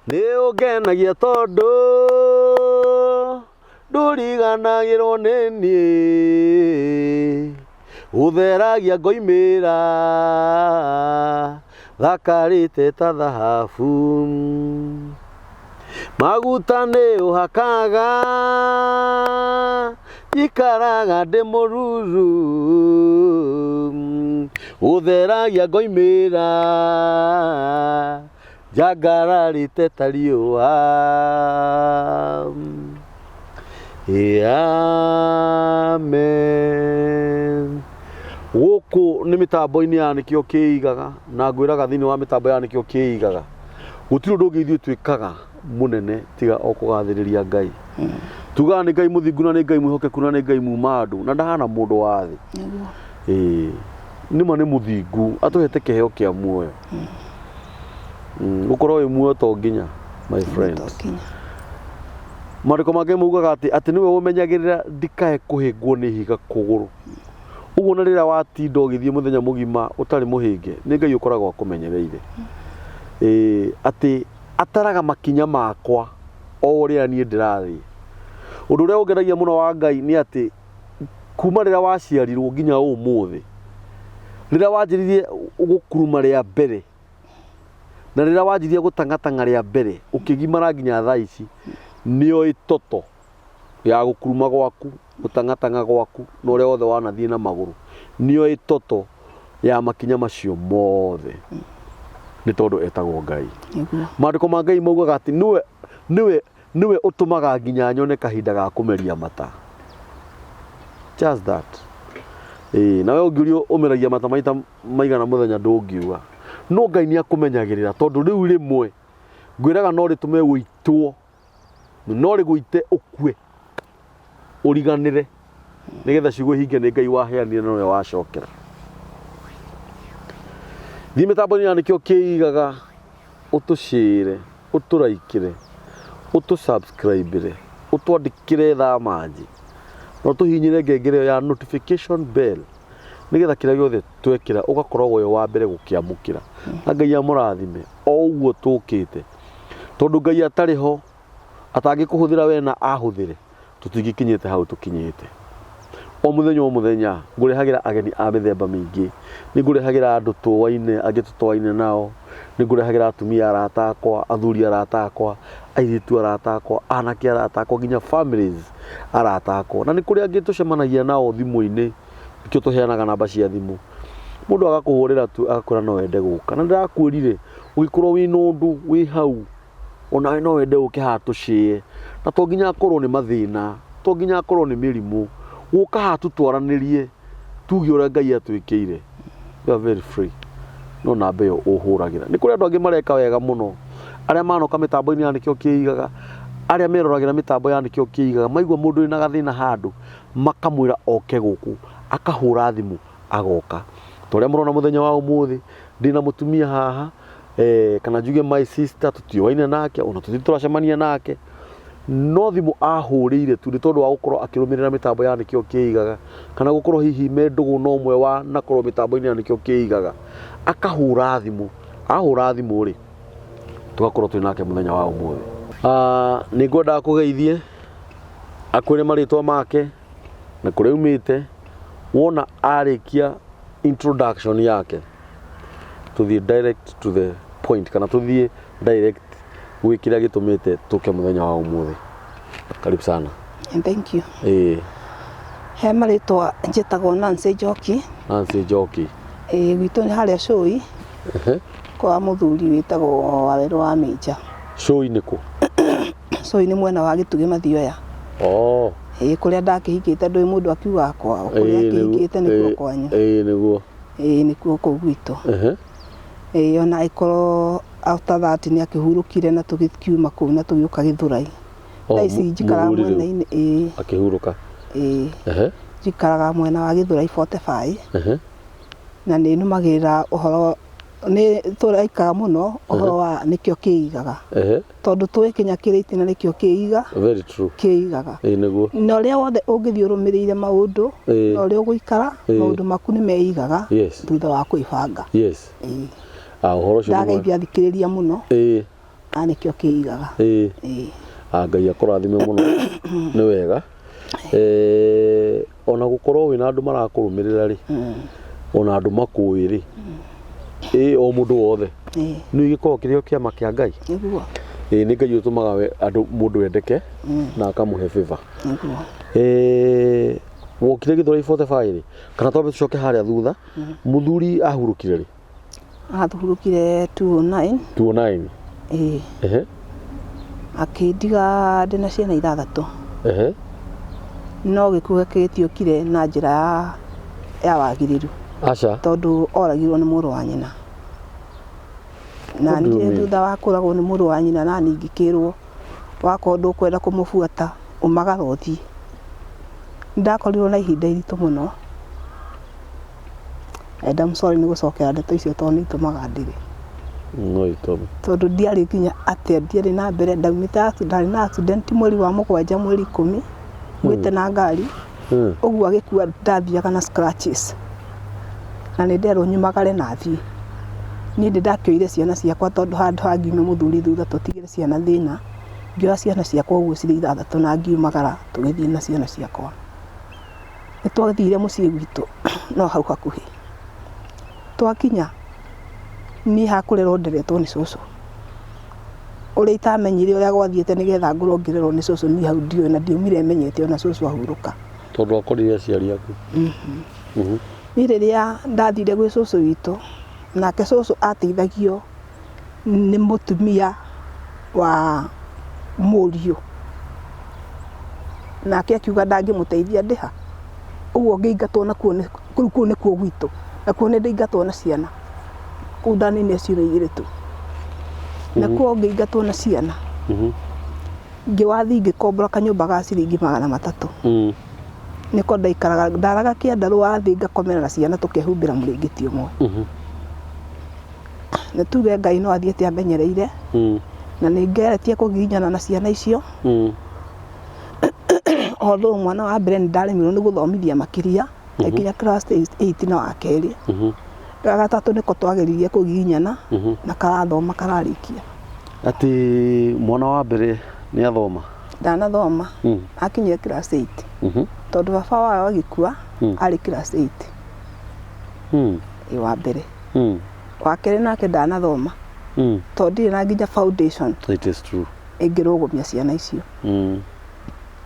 Nĩ ũngenagia tondũ ndũriganagĩrwo nĩ niĩ. Ũtheragia ngoimĩra thakarĩte ta thahabu. Maguta nĩ ũhakaga njikaraga ndĩ mũruru. Ũtheragia ngoimĩra njangararĩte ta riũa. Amen. Gũkũ nĩ mĩtambo-inĩ ya nĩkĩo kĩigaga na ngwĩraga thĩinĩ wa mĩtambo ya nĩkĩo kĩigaga gũtirĩ ũndũ ũngĩ ithuĩ twĩkaga mũnene tiga o kũgathĩrĩria Ngai. Tugaga nĩ Ngai mũthingu na nĩ Ngai mwĩhokeku na nĩ Ngai muma andũ na ndahana mũndũ wa thĩ. Nĩguo. Ĩĩ nĩma nĩ mũthingu atũhete kĩheo kĩa muoyo. Gũkorwo wĩ muoyo to nginya my friend. To nginya. Maandĩko mangĩ maugaga atĩ atĩ nĩwe ũmenyagĩrĩra ndikae kũhĩngwo nĩ ihiga kũgũrũ. Ũguo na rĩrĩa watinda ũgĩthiĩ mũthenya mũgima ũtarĩ mũhĩnge nĩ Ngai ũkoragwo akũmenyereire. Ĩĩ atĩ ataraga makinya makwa o ũrĩa niĩ ndĩrathiĩ. Ũndũ ũrĩa ũngenagia mũno wa Ngai nĩ atĩ kuma rĩrĩa waciarirwo nginya ũmũthĩ, rĩrĩa wanjĩrĩirie gũkuruma rĩa mbere na rĩrĩa wanjirie gũtang'atang'a rĩa mbere ũkĩgimara nginya thaa ici nĩoĩ toto ya gũkuruma gwaku, gũtang'atang'a gwaku na ũrĩa wothe wanathiĩ na magũrũ, nĩoĩ toto ya makinya macio mothe nĩ tondũ etagwo Ngai. Nĩguo. Maandĩko ma Ngai maugaga atĩ nĩwe nĩwe nĩwe ũtũmaga nginya nyone kahinda ga kũmeria mata. Just that. Ĩĩ, nawe ũngĩũrio ũmeragia mata maita maigana mũthenya ndũngiuga. No Ngai nĩ akũmenyagĩrĩra tondũ rĩu rĩmwe ngwĩraga no rĩtũme ũitwo, no rĩgũite ũkue ũriganĩre nĩgetha ciugo ihinge nĩ Ngai waheanire na nowe wacokera. Thiĩ mĩtambo-inĩ ya nĩkĩo kĩigaga ũtũcĩre, ũtũraikĩre, ũtũ-subscribe-ĩre, ũtwandĩkĩre thamanji na ũtũhihinyĩre ngengere ĩyo ya notification bell nĩgetha kĩrĩa gĩothe twekĩra ũgakoragwo wĩ wa mbere gũkĩamũkĩra. Na Ngai amũrathime o ũguo tũkĩte tondũ Ngai atarĩ ho atangĩkũhũthĩra we na ahũthĩre tũtingĩkinyĩte hau tũkinyĩte. O mũthenya o mũthenya ngũrehagĩra ageni a mĩthemba mĩingĩ, nĩ ngũrehagĩra andũ tũaine angĩ tũtoaine nao, nĩ ngũrehagĩra atumia arata akwa, athuri arata akwa, airĩtu arata akwa, anake arata akwa, nginya families arata akwa. Na nĩ kũrĩ angĩ tũcemanagia nao thimũ-inĩ, nĩkĩo tũheanaga namba cia thimũ. Mũndũ agakũhũrĩra tu agakwĩra no ende gũka. Na ndĩrakwĩrire ũngĩkorwo wĩna ũndũ wĩ hau onawe no wende ũke haha tũcĩe na to nginya akorwo nĩ mathĩna to nginya akorwo nĩ mĩrimũ gũka haha tũtwaranĩrie tuge ũrĩa Ngai atwĩkĩire. You are very free no namba ĩyo ũhũragĩra. Nĩ kũrĩ andũ angĩ mareka wega mũno arĩa manoka mĩtambo-inĩ ya nĩkĩo kĩigaga arĩa meroragĩra mĩtambo ya nĩkĩo kĩigaga maigua mũndũ wĩna gathĩna handũ makamwĩra oke gũkũ akahũra thimũ agoka. Ta ũrĩa mũrona mũthenya wa ũmũthĩ ndĩna mũtumia haha kana njuge my sister tũtiũaine nake ona tũtirĩ tũracemania nake no thimũ ahũrĩire tu nĩ tondũ wa gũkorwo akĩrũmĩrĩra mĩtambo ya nĩkĩo kĩigaga kana gũkorwo hihi me ndũgũ na ũmwe wa nakorwo mĩtambo-inĩ ya nĩkĩo kĩigaga akahũra thimũ ahũra thimũ rĩ tũgakorwo twĩ nake mũthenya wa ũmũthĩ. Nĩ ngwenda akũgeithie akwĩre marĩtwa make na kũrĩa aumĩte wona arĩkia introduction yake tũthiĩ direct to the point kana tũthiĩ direct gwĩ kĩrĩa gĩtũmĩte tũke mũthenya wa ũmũthĩ. Karibu sana. And thank you. Ĩĩ. He marĩtwa njĩtagwo Nancy Njoki. Nancy Njoki. Ĩĩ gwitũ nĩ harĩa Cũi. Kwa mũthuri wĩtagwo Wawerũ wa Mĩnja. Cũi nĩ kũ? Cũi nĩ mwena wa Gĩtugĩ Mathioya. Oh. Ĩĩ kũrĩa ndakĩhikĩte ndũĩ mũndũ akiugaga kwao. Kũrĩa akĩhikĩte nĩkuo kwanyu. Ĩĩ nĩguo. Ĩĩ nĩkuo kũu gwitũ. Ĩĩ ona ĩkorwo after that nĩ akĩhurũkire na tũgĩkiuma kũu na tũgĩũka Gĩthũrai. Thaa ici njikaraga mwena-inĩ ĩĩ. Akĩhurũka. Ĩĩ. Njikaraga mwena wa Gĩthũrai 45. Na nĩ nũmagĩrĩra ũhoro nĩ tũraikaga mũno ũhoro wa nĩkĩo kĩigaga. Tondũ tũĩ kĩnya kĩrĩ itĩna nĩkĩo kĩiga. Very true. Kĩigaga. Ĩĩ nĩguo. Na ũrĩa wothe ũngĩthiĩ ũrũmĩrĩire maũndũ na ũrĩa ũgũikara maũndũ maku nĩ meigaga thutha wa kwĩbanga. Yes. Ĩĩ. Ah, ũhoro ũcio Ndageithia athikĩrĩria mũno. Ĩĩ. A nĩkĩo kĩigaga. Ĩĩ. Ĩĩ. Ah, Ngai akũrathime mũno nĩ wega. Ona gũkorwo wĩna andũ marakũrũmĩrĩra rĩ, ona andũ makũĩ rĩ, ĩ o mũndũ wothe Ĩĩ. nĩ gĩkoragwo kĩrĩ o kĩama kĩa Ngai. Nĩguo. Ĩĩ nĩ Ngai ũtũmaga andũ mũndũ endeke na akamũhe favor. Nĩguo. Wokire Gĩthũrai 45 rĩ, kana twambe tũcoke harĩa thutha, mũthuri ahurũkire rĩ? Athurũkire 209. 209. Ĩĩ. Ehe. Akĩndiga ndĩna ciana ithathatũ. Ehe. No gĩkuũ gĩake gĩtiokire na njĩra ya wagĩrĩru. Aca. Tondũ oragirwo nĩ mũrũ wa nyina. Na What do you niĩ mean? thutha wa kũragwo nĩ mũrũ wa nyina na niĩ ngĩkĩrwo wakorwo ndũkwenda kũmũbuata umagara ũthiĩ. Nĩndakorirwo na ihinda iritũ mũno. And I'm sorry nĩ gũcokera ndeto icio tondũ nĩ itũmaga ndĩre. No itũme. Tondũ ndiarĩ nginya atĩa, ndiarĩ na mbere, ndaumĩte ndarĩ na accident mweri wa mũgwanja mweri ikũmi, ngwĩte na ngari, ũguo agĩkua ndathiaga na scratches. Na nĩ nderwo nyumagare na thiĩ. Niĩ nĩ ndakĩoire ciana ciakwa tondũ handũ ha ngiume mũthuri thutha tũtigĩre ciana thĩna, ngĩoya ciana ciakwa ũguo cirĩ ithathatũ na ngiumagara tũgĩthiĩ na ciana ciakwa. Nĩ twathire mũciĩ gwitũ no hau hakuhĩ. Twakinya niĩ ha kũrerwo nderetwo nĩ cũcũ. Ũrĩa itamenyire ũrĩa gwathiĩte nĩgetha ngorwo ngĩrerwo nĩ cũcũ niĩ hau ndiũĩ na ndiaumire menyete ona cũcũ ahurũka. Tondũ akorire aciari aku. Niĩ rĩrĩa ndathire gwĩ cũcũ witũ, nake cũcũ ateithagio nĩ mũtumia wa mũriũ. Nake akiuga ndangĩmũteithia ndĩha. Ũguo ngĩingatwo nakuo rĩu kũu nĩkuo gwitũ. Nakuo nĩ ndaingatwo na ciana. Kũu ndaninire ciumia igĩrĩ tu. Nakuo ngĩingatwo na ciana. Ngĩwathiĩ ngĩkombora kanyũmba ga ciringi 300. Nĩko ndaikaraga, ndaraga kĩandarũa thĩ ngakomera na ciana tũkehumbĩra mũrĩngĩti ũmwe. Nĩ tuge Ngai no athiĩte amenyereire na nĩ ngeretie kũgiginyana na ciana icio. Although mwana wa mbere nĩ ndaremirwo nĩ gũthomithia makĩria, nginya class 8 na wa kerĩ. Ga gatatũ nĩko twageririe kũgiginyana na karathoma kararĩkia. Atĩ mwana wa mbere nĩ athoma? Ndanathoma, akinyire class 8. Tondũ baba wao agĩkua arĩ class 8. Ĩ wa mbere. Wa kerĩ nake ndanathoma. Tondũ ndirĩ na nginya foundation. It is true. Ĩngĩrũgũmia ciana icio.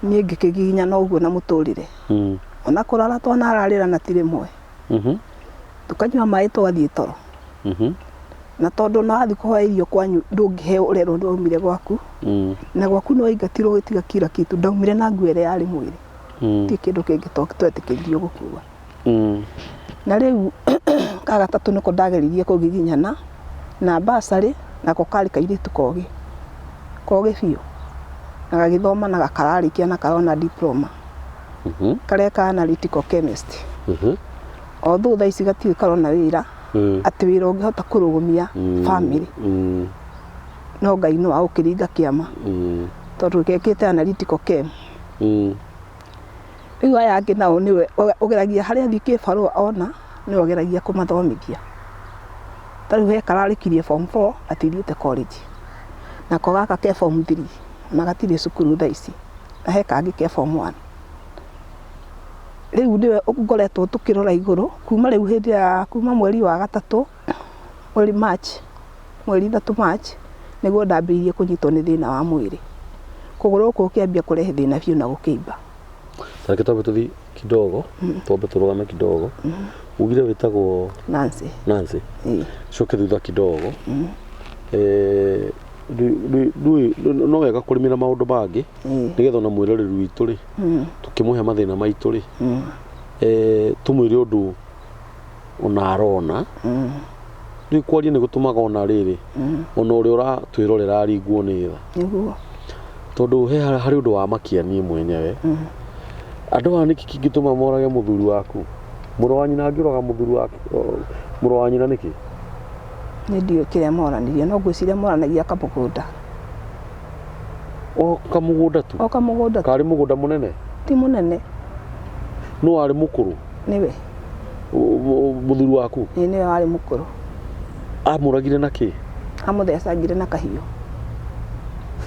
Niĩ ngĩkĩgiginyana ũguo na mũtũrĩre. Ona kũrara twanararĩra na ti rĩmwe. Tũkanyua maĩ twathiĩ toro. Na tondũ ona wathiĩ kũhoya irio kwanyu ndũngĩheo ũrerwo nĩ waumire gwaku. Na gwaku nĩ waingatirwo ũgĩtiga kira kitu. Ndaumire na nguo ĩrĩa yarĩ mwĩrĩ. Ti kĩndũ kĩngĩ twetĩkĩririo gũkua. Na rĩu ka gatatũ nĩko ndageririe kũgiginyana na bursary nako karĩ kairĩtu kogĩ. Kogĩ biũ. Na gagĩthoma na gakararĩkia na karona diploma. Kareka analytical chemist. Although thaa ici gatiũĩ karona wĩra, atĩ wĩra ũngĩhota kũrũgũmia family. No Ngai no agũkĩringa kĩama. Tondũ gekĩte analytical chem. Rĩu aya angĩ nao nĩwe ũgeragia harĩa athiĩ kĩbarũa ona nĩwe ũgeragia kũmathomithia. Ta rĩu he kararĩkirie form 4 gatithiĩte college. Nako gaka ke form 3 ona gatirĩ cukuru thaa ici. Na he kangĩ ke form 1. Rĩu nĩwe ngoretwo tũkĩrora igũrũ kuma rĩu hĩndĩ ya kuma mweri wa gatatũ, mweri March, mweri ithatũ March nĩguo ndambĩrĩirie kũnyitwo nĩ thĩna wa mwĩrĩ. Kũgũrũ gũkũ gũkĩambia kũrehe thĩna biũ na gũkĩimba. Reke twambe tũthiĩ kidogo, twambe tũrũgame kidogo. Ugire wĩtagwo Nancy. Nancy. Ĩĩ. Coke thutha kidogo. No wega kũrĩmĩra maũndũ mangĩ nĩgetha ona mwĩroreri witũ rĩ, tũkĩmũhe mathĩna maitũ rĩ, tũmwĩre ũndũ ona arona. Rĩu kwaria nĩ gũtũmaga ona rĩrĩ, ona ũrĩa ũratwĩrorera aringwo nĩ tha. Nĩguo. Tondũ he harĩ ũndũ wa makia niĩ mwenyewe. Andũ aya nĩkĩ kĩngĩtũma morage mũthuri waku? Mũrũ wa nyina angĩũraga mũthuri wake, mũrũ wa nyina nĩkĩ? Niĩ ndiũĩ kĩrĩa moranirie, no ngwĩciria moranagia kamũgũnda. O kamũgũnda tu? O kamũgũnda tu. Karĩ mũgũnda mũnene? Ti mũnene. Nũ warĩ mũkũrũ? Nĩwe. Mũthuri waku? Ĩĩ nĩwe warĩ mũkũrũ. Amũragire na kĩ? Amũthecangire na kahiũ.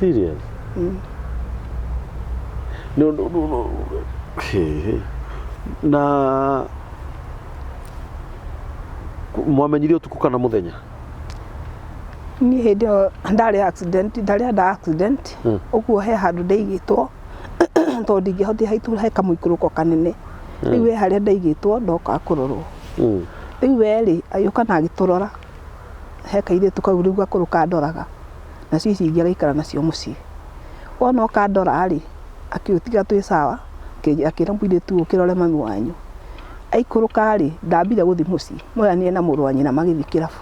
Serious? Nĩ ũndũ Hĩ, na mwamenyire ũtukũ kana mũthenya? Niĩ hĩndĩ ĩyo ndarĩ accident, ndarĩ nda accident, ũguo he handũ ndaigĩtwo tondũ ndingĩhotire haitũ he kamũikũrũko kanene. Rĩu he harĩa ndaigĩtwo ndoka kũrorwo. Rĩu we rĩ, agĩũka na agĩtũrora, he kairĩtu kau rĩu gakũrũ kandoraga, nacio ici ingĩ agaikara nacio mũciĩ. Wona oka andora rĩ, akĩũtiga twĩ sawa, akĩra mũirĩtu ũyũ ũkĩrore mami wanyu. Aikũrũka rĩ, ndambire gũthiĩ mũciĩ, moyanire na mũrũ wa nyina magĩthiĩ kĩrabu.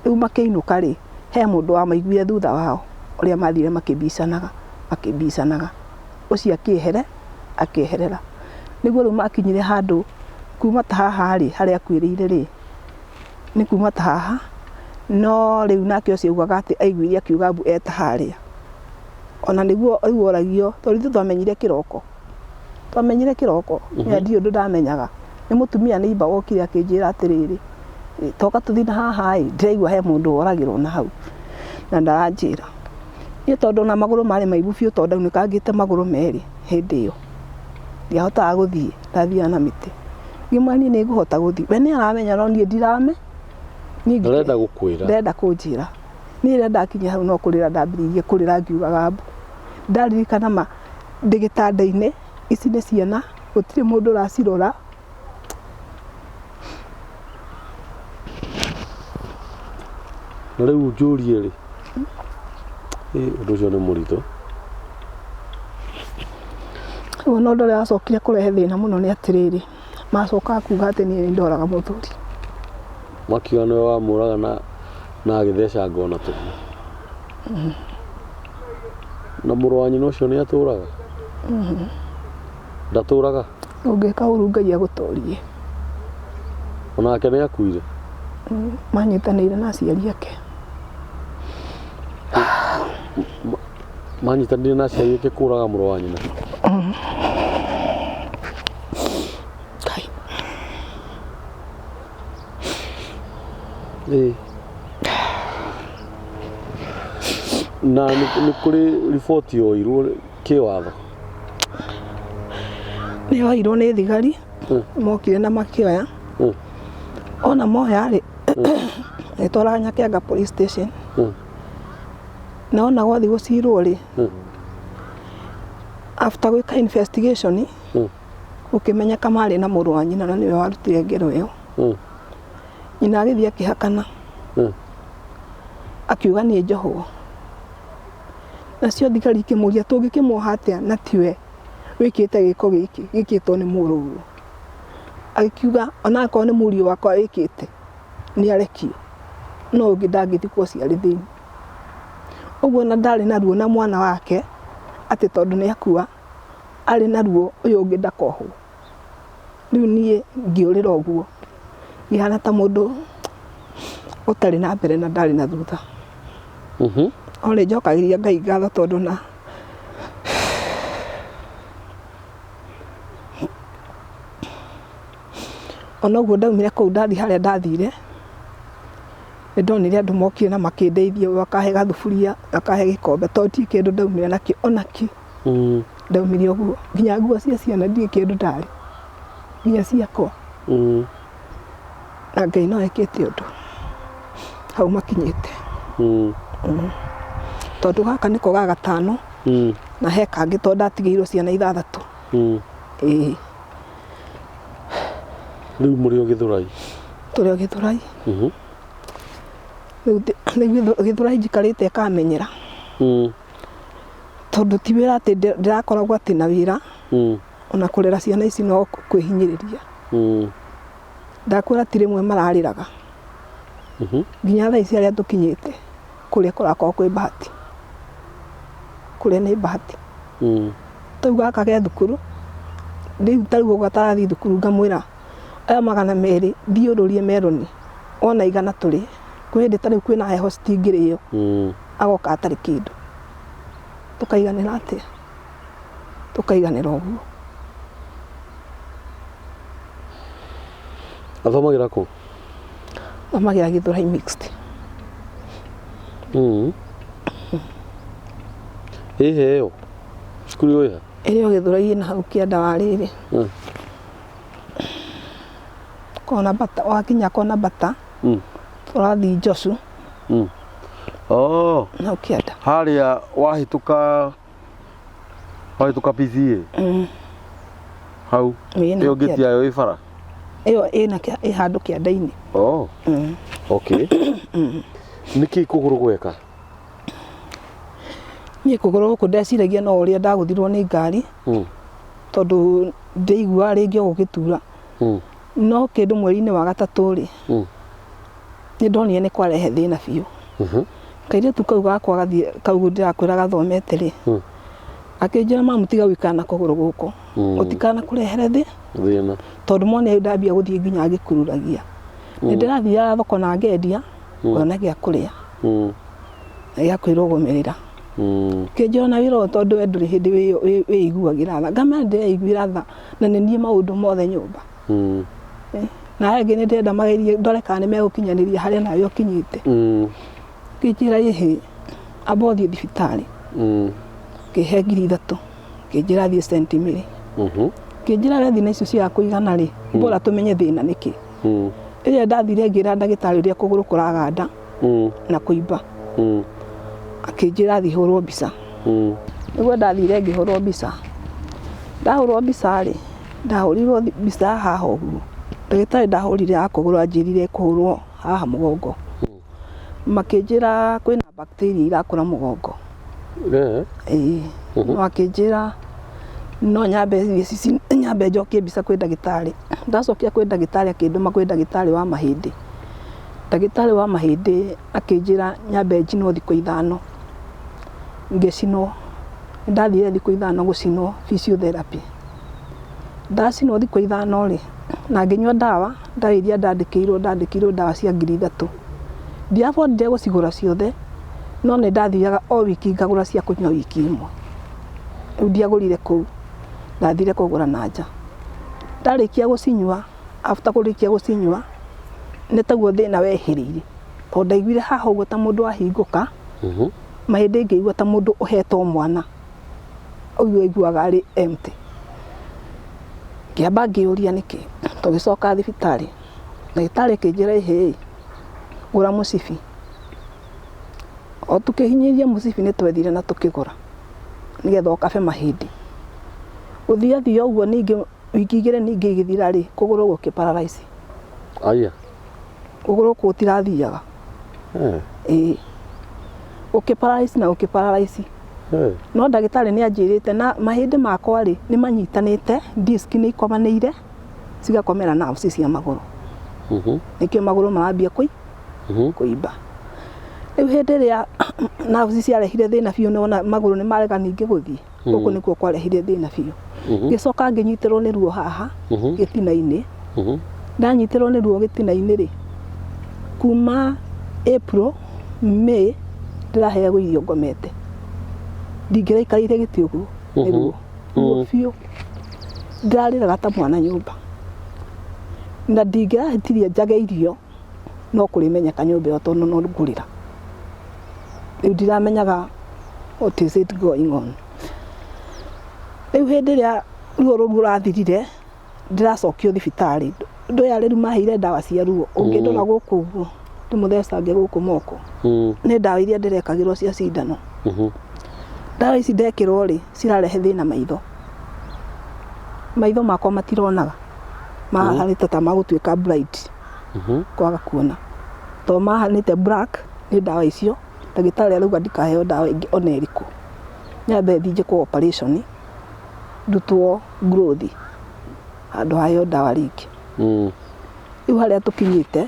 Rĩu makĩinũka rĩ, he mũndũ wamaiguire thutha wao, ũrĩa mathire makĩbicanaga, makĩbicanaga. Ũcio akĩehere, akĩeherera. Nĩguo rĩu makinyire handũ, kuma ta haha rĩ, harĩa akuĩrĩire rĩ, nĩ kuma ta haha, no rĩu nake ũcio augaga atĩ aiguire akiuga mbu eta harĩa. Ona nĩguo rĩu oragio, tondũ ithuĩ twamenyire kĩroko, twamenyire kĩroko, niĩ ndirĩ ũndũ ndamenyaga. Nĩ mũtumia neighbour wokire akĩnjĩra atĩrĩrĩ, toka tũthiĩ na haha ĩ, ndĩraigua he mũndũ woragĩrwo na hau, na ndaranjĩra. Niĩ tondũ ona magũrũ marĩ maimbu biũ tondũ ndaunĩkangĩte magũrũ merĩ hĩndĩ ĩyo, ndiahotaga gũthiĩ, ndathiaga na mĩtĩ. Ngĩmwĩra niĩ nĩ ngũhota gũthiĩ, we nĩ aramenya no niĩ ndirame niĩ Ndarenda gũkwĩra. Ndarenda kũnjĩra. Niĩ rĩrĩa ndakinya hau no kũrĩra ndambĩrĩirie kũrĩra ngiugaga mbu. Ndaririkana ma ndĩ gĩtanda-inĩ, ici nĩ ciana, gũtirĩ mũndũ ũracirora. Na rĩu njũrie rĩ, ĩ ũndũ ũcio nĩ mũritũ. Rĩu ona ũndũ ũrĩa wacokire kũrehe thĩna mũno nĩ atĩrĩrĩ, macokaga kuga atĩ niĩ nĩ ndoraga mũthuri. Makiuga nĩwe wamũraga na na agĩthecanga ona tũhiũ. Na mũrũ wa nyina ũcio nĩ atũraga? Ndatũraga? Ũngĩka ũru Ngai agũtorie. Onake nĩ akuire? Manyitanĩire na aciari ake. Manyitanĩire na aciari ake kũraga mũrũ wa nyina? Ngai. Ĩĩ. Na nĩ kũrĩ riboti yoirwo kĩwatho? Nĩ yoirwo nĩ thigari, mokire na makĩoya. Ona moya rĩ, magĩtwara Nyakenga police station. Na ona gwathiĩ gũcirwo rĩ, after gwĩka investigation, gũkĩmenyeka marĩ na mũrũ wa nyina na nĩwe warutire ngero ĩyo. Nyina agĩthiĩ akĩhakana, akiuga niĩ njohwo. Nacio thigari ikĩmũria tũngĩkĩmuoha atĩa na tiwe wĩkĩte gĩko gĩkĩ gĩkĩtwo nĩ mũrũguo. Agĩkiuga ona akorwo nĩ mũriũ wakwa wĩkĩte nĩ arekio, no ũngĩ ndangĩthiĩ ciarĩ thĩinĩ. Ũguo ona ndarĩ na ruo na mwana wake atĩ tondũ nĩ akua, arĩ na ruo ũyũ ũngĩ ndakohwo. Rĩu niĩ ngĩũrĩra ũguo, ngĩhana ta mũndũ ũtarĩ na mbere na ndarĩ na thutha. No nĩ njokagĩria Ngai ngatho tondũ na ona ũguo ndaumire kũu ndathiĩ harĩa ndathire, nĩ ndonire andũ mokire na makĩndeithia, makahe gathuburia, makahe gĩkombe tondũ ndirĩ kĩndũ ndaumire nakĩo ona kĩ. Ndaumire ũguo, nginya nguo cia ciana ndirĩ kĩndũ ndarĩ, nginya ciakwa. Na Ngai no ekĩte ũndũ hau makinyĩte. Tondũ gaka nĩko ga gatano na he kangĩ tondũ ndatigĩirwo ciana ithathatũ. Ĩĩ. Rĩu mũrĩ o Gĩthũrai? Tũrĩ o Gĩthũrai. Rĩu Gĩthũrai njikarĩte ĩkamenyera. Tondũ ti wĩra atĩ ndĩrakoragwo atĩ na wĩra, ona kũrera ciana ici no kwĩhinyĩrĩria. Ndakwĩra ti rĩmwe mararĩraga. Nginya thaa ici harĩa tũkinyĩte, kũrĩa kũrakorwo kwĩ bahati. Kũrĩa nĩ bahati. Tarĩu gaka ke thukuru, rĩu tarĩu ũguo gatarathiĩ thukuru ngamwĩra oya 200 thiĩ ũrũrie meroni, wona 100 tũrĩe. Kwĩ hĩndĩ tarĩu kwĩna heho citingĩrĩo, agoka atarĩ kĩndũ. Tũkaiganĩra atĩa? Tũkaiganĩra ũguo. Athomagĩra kũ? Athomagĩra Gĩthũrai Mixed. Ĩhe ĩyo cukuru ĩyo ĩha? Ĩrĩ o Gĩthũrai na hau kĩanda wa rĩrĩ. Kona bata wakinya kona bata. Tũrathiĩ Njocu. Oh. Na hau kĩanda. Harĩa wahĩtũka wahĩtũka PCA. Hau. Ĩĩ, na Ĩyo hau ngĩti kĩanda. yayo ĩ bara. Ĩyo ĩna ĩ handũ kĩanda-inĩ. Oh. Okay. Nĩkĩ kũgũrũ gweka? Niĩ kũgũrũ gũkũ ndeciragia no ũrĩa ndagũthirwo nĩ ngari. Tondũ ndĩiguaga rĩngĩ o gũgĩtura. No kĩndũ mweri-inĩ wa gatatũ rĩ, nĩ ndonire nĩ kwarehe thĩna biũ. Kairĩtu kau gakwa gathiĩ kau ndĩrakwĩra gathomete rĩ, akĩnjĩra mamu tiga gũikara na kũgũrũ gũkũ, gũtikanakũrehere thĩ Thĩna. Tondũ mwana ũyũ ndambia gũthiĩ nginya agĩkururagia. Nĩ ndĩrathiaga thoko na ngendia ngona gĩa kũrĩa na gĩa kwĩrũgamĩrĩra. Kĩnjĩra na wĩra ũyũ tondũ we ndũrĩ hĩndĩ wĩiguagĩra tha. Ngamera ndĩreiguĩra tha na nĩ niĩ maũndũ mothe nyũmba. Na aya angĩ nĩ ndĩrenda magerie ndore kana nĩ megũkinyanĩria harĩa nawe ũkinyĩte. Kĩnjĩra ĩhĩ amba ũthiĩ thibitarĩ. Kĩhe 3000 kĩnjĩra thiĩ St Mary. Kĩnjĩra we thina icio cia kũigana rĩ, bora tũmenye thĩna nĩkĩ. Rĩrĩa ndathire ngĩra ndagĩtarĩ ũrĩa kũgũrũ kũraganda na kũimba. Akĩnjĩra thiĩ hũrwo mbica. Nĩguo ndathire ngĩhũrwo mbica. Ndahũrwo mbica rĩ, ndahũrirwo mbica ya haha ũguo. Ndagĩtarĩ ndahũrire ya kũgũrũ anjĩrire kũhũrwo haha mũgongo. Makĩnjĩra kwĩna bacteria irakũra mũgongo. Ĩĩ. No akĩnjĩra no nyambe thiĩ nyambe njokie mbica kwĩ ndagĩtarĩ. Ndacokia kwĩ ndagĩtarĩ akĩndũma kwĩ ndagĩtarĩ wa mahĩndĩ. Ndagĩtarĩ wa mahĩndĩ akĩnjĩra nyambe njinwo thikũ 5. Ngĩcinwo. Nĩndathire thikũ 5 gũcinwo physiotherapy. Ndacinwo thikũ 5 rĩ, na ngĩnyua ndawa, ndawa iria ndandĩkĩirwo, ndandĩkĩirwo ndawa cia 3000. Ndiabondire gũcigũra ciothe, no nĩ ndathiaga o wiki ngagũra cia kũnyua wiki ĩmwe. Rĩu ndiagũrire kũu, ndathire kũgũra na nja. Ndarĩkia gũcinyua, after kũrĩkia gũcinyua, nĩ taguo thĩna wehĩrĩire. Tondũ ndaiguire haha ũguo ta mũndũ ahingũka, mahĩndĩ ngĩigua ta mũndũ ũhetwo mwana, ũguo aiguaga arĩ empty. Ngĩamba ngĩũria nĩkĩ, tũgĩcoka thibitarĩ, ndagĩtarĩ akĩnjĩra ĩhĩ, gũra mũcibi. O tũkĩhinyĩrĩria mũcibi nĩ twethire na tũkĩgũra, nĩgetha ũkabe mahĩndĩ. Gũthiathia ũguo ningĩ wiki 2 ningĩ igĩthira rĩ, kũgũrũ gũkĩ paralyze. Aya. Kũgũrũ gũtirathiaga. Ĩĩ. Gũkĩ paralyze na gũkĩ paralyze. No ndagĩtarĩ nĩ anjĩrĩte na mahĩndĩ makwa rĩ, nĩ manyitanĩte, disc nĩ ikomanĩire, cigakomera nerves cia magũrũ. Nĩkĩo magũrũ marambia kũimba. Rĩu hĩndĩ ĩrĩa nerves ciarehire thĩna biũ nĩwona magũrũ nĩ marega ningĩ gũthiĩ, gũkũ nĩkuo kwarehire thĩna biũ. Ngĩcoka ngĩnyitĩrwo nĩ ruo haha gĩtina-inĩ. Ndanyitĩrwo nĩ ruo gĩtina-inĩ rĩ, kuma April, May ndĩraheagwo irio ngomete. Ndingĩraikarĩire gĩtĩ ũguo nĩ ruo. Ruo biũ. Ndĩrarĩraga ta mwana nyũmba. Na ndingĩrahĩtirie njage irio no kũrĩmenyeka nyũmba ĩyo tondũ no ngũrĩra. Rĩu ndiramenyaga what is it going on. Rĩu hĩndĩ ĩrĩa ruo rũu rũrathirire, ndĩracokio thibitarĩ. Andũ aya rĩu maheire ndawa cia ruo, ũngĩndora gũkũ ũguo ndĩmũthecange gũkũ moko, nĩ ndawa iria ndĩrekagĩrwo cia cindano. Ndawa ici ndekĩrwo rĩ, cirarehe thĩna maitho. Maitho makwa matironaga, mahanĩte ta magũtuĩka blind, kwaga kuona. Tondũ mahanĩte black nĩ ndawa icio, ndagĩtarĩ arauga ndikaheo ndawa ĩngĩ ona ĩrĩkũ. Nyambe thiĩ njĩkwo operation, ndutwo growth handũ ha heo ndawa rĩngĩ. Rĩu harĩa tũkinyĩte,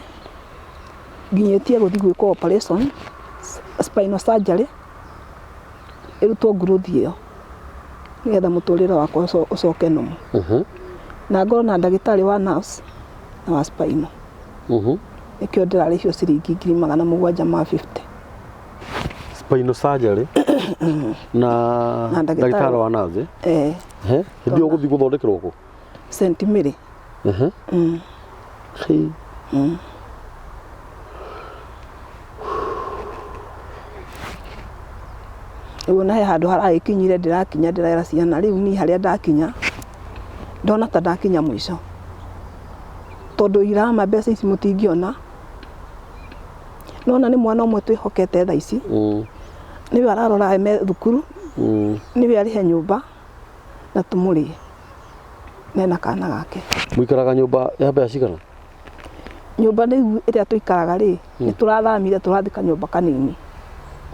nginyĩtie gũthiĩ gwĩkwo operation, spinal surgery, ĩrutwo growth ĩyo, nĩgetha mũtũrĩre wakwa ũcoke normal. Na ngorwo na ndagĩtarĩ wa nerves na wa spinal. Nĩkĩo ndĩrarĩhio ciringi 750,000. Spinal surgery na Na ndagĩtarĩ ndagĩtarĩ wa nerves. Eh. Hĩndĩ ĩyo ũgũthiĩ gũthondekerwo kũ? St Mary. Hĩ. Rĩu ona he handũ haragĩkinyire ndĩrakinya ndĩrera ciana rĩu niĩ harĩa ndakinya ndona ta ndakinya mũico tondũ irama mbeca ici mũtingĩona nona nĩ mwana ũmwe twĩhokete thaa ici nĩwe ararora me thukuru nĩwe arĩhe nyũmba na tũmũrĩe nena kana gake. Mũikaraga nyũmba ya mbeca cigana? Nyũmba rĩu ĩrĩa tũikaraga rĩ, nĩ tũrathamire tũrathiĩ kanyũmba kanini.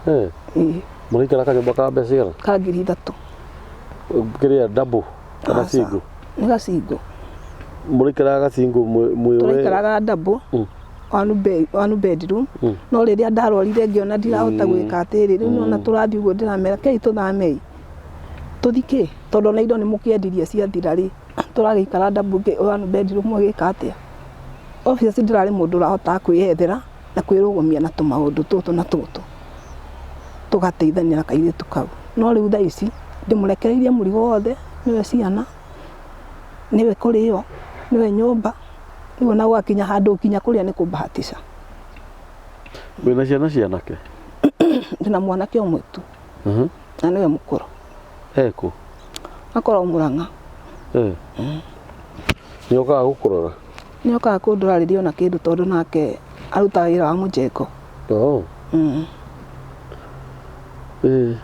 Eh. Ĩĩ. Mũraikara kanyũmba ka mbeca cigana? Ka 3000. Kĩrĩa double kana Aca. single? Nĩ gacingo. Mũraikaraga gacingo mwĩ we? Tũraikaraga double. One bedroom. No rĩrĩa ndarwarire ngĩona ndirahota gwĩka atĩrĩ, rĩu nĩwona tũrathiĩ ũguo ndĩramera kei tũthamei. Tũthiĩ kĩ? Tondũ ona indo nĩ mũkĩendirie ciathira rĩ. Tũragĩikara double one bedroom ũgĩka atĩa? Obviously ndĩrarĩ mũndũ ũrahotaga kwĩyethera na kwĩrũgamia na tũmaũndũ tũtũ na tũtũ, tũgateithania na kairĩtu kau. No rĩu thaa ici ndĩmũrekereirie mũrigo wothe, nĩwe ciana, nĩwe kũrĩo, nĩwe nyũmba, rĩu ona gwakinya handũ nginya kũrĩa nĩ kũbahatisha. Wĩna ciana cianake? Ndĩna mwanake ũmwe tu na nĩwe mũkũrũ. Ekũ? Akoragwo Mũrang'a. Eh. Nĩ okaga gũkũrora? Nĩ okaga kũndora rĩrĩa ona kĩndũ tondũ nake arutaga wĩra wa mũjengo. Oh. Eh.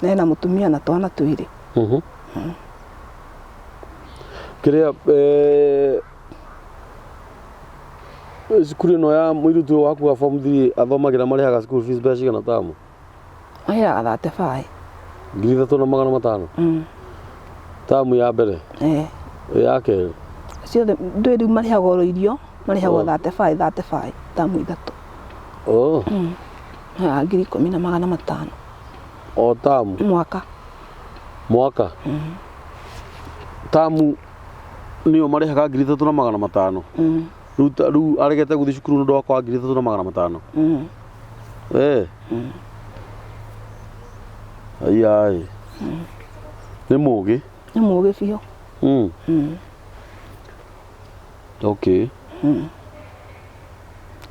Na ena mũtumia na twana twĩrĩ. Kĩrĩa eh, cukuru ĩno ya mũirĩtu ũyũ waku wa form 3 athomagĩra marĩhaga school fees mbeca cigana tamu? Marĩhaga 35. 3500? Tamu ya mbere? Eh. Ya kerĩ? Ciothe ndũĩ rĩu marĩhagwo oro irio, marĩhagwo 35 35 tamu ithatũ. Oh. Marĩhaga 10,500. O tamu? Mwaka. Mwaka? Tamu nĩyo marĩhaga 3500? Rĩu rĩu aregete gũthiĩ cukuru nĩ ũndũ wa kwaga 3500? Eh. Aiya ĩ. Nĩ mũgĩ? Nĩ mũgĩ biũ. Okay.